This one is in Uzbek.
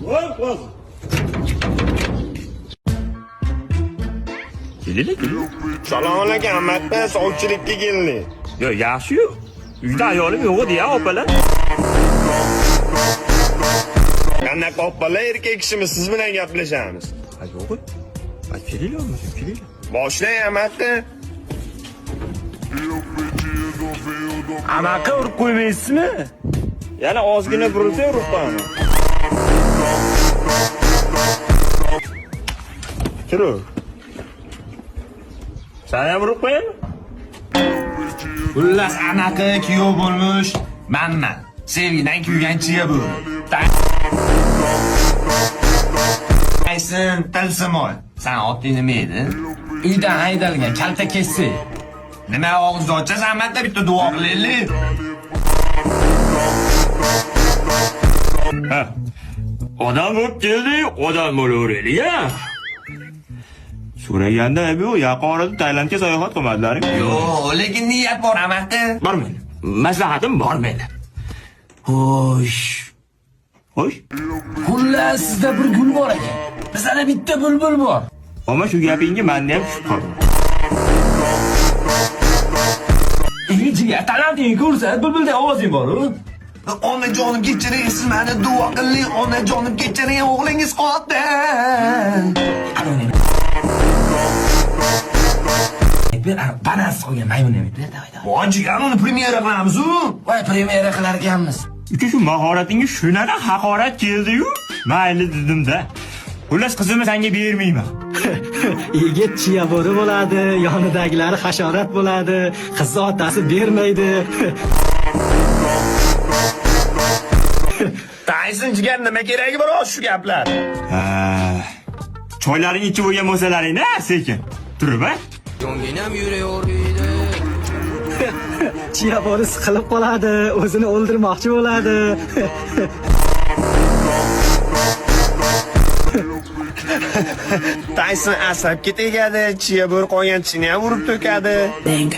Voy, Kelinglar, kelinglar. Salom alaykum, amakda sovchilikka keldik. Yo, yaxshi-yu. Uyda ayolim yo'q edi ya, opalar. Qanaqa opalar, erkak kishimiz, siz bilan gaplashamiz. Ha, yo'q. Ha, kelinglar, bo'lmasa, kelinglar. Boshlang, amaki. Anaqa urib qo'ymaysizmi? Yana ozgina burilsa urib qo'yaman. Turu. Sen ham urib qo'yaymi? Xullas anaqa kuyov bo'lmush manman. Sevgidan kuygan chiya bu. Aysin tilsimoy. San oting nima edi? Uydan haydalgan kalta kessi. Nima og'iz ochasan, albatta bitta duo qilaylik. Ha. Odam bo'lib keldik, odam bo'laveraylik, ya. So'raganda bu yaqin orada Tailandga sayohat qilmadilaring. Yo'q, lekin niyat bor amaki. Bormanglar. Maslahatim, bormanglar. Xo'sh. Xo'sh. Xullas sizda bir gul bor ekan. Bizada bitta bulbul bor. Ammo shu gapingga menda ham shubha bor. Ey jigar, talantingni ko'rsat, bulbulday ovozing bor-u. Onajonim kechiring, siz meni duo qiling, onajonim kechiring, o'g'lingiz qotil. Bir banansiz qolgan maymun ham ber, davay, davay. Voy jigar, uni premyera qilamiz-u. Voy, premyera qilar ekanmiz. Uka, shu mahoratingga shunaqa haqorat keldi-yu, mayli dedim-da. Xullas qizimni senga bermayman. Yigit chiya bo'ri bo'ladi, yonidagilari hasharot bo'ladi, qizni otasi bermaydi. Taysin jigar, nima keragi bor shu gaplar? Ha. Choylaring ichib bo'lgan bo'lsalaring, a, sekin. Turib, a? Chiya bo'ri siqilib qoladi, o'zini o'ldirmoqchi bo'ladi. Tayson asabga tegadi, chiya bo'ri qolgan tishini ham urib to'kadi. Deng.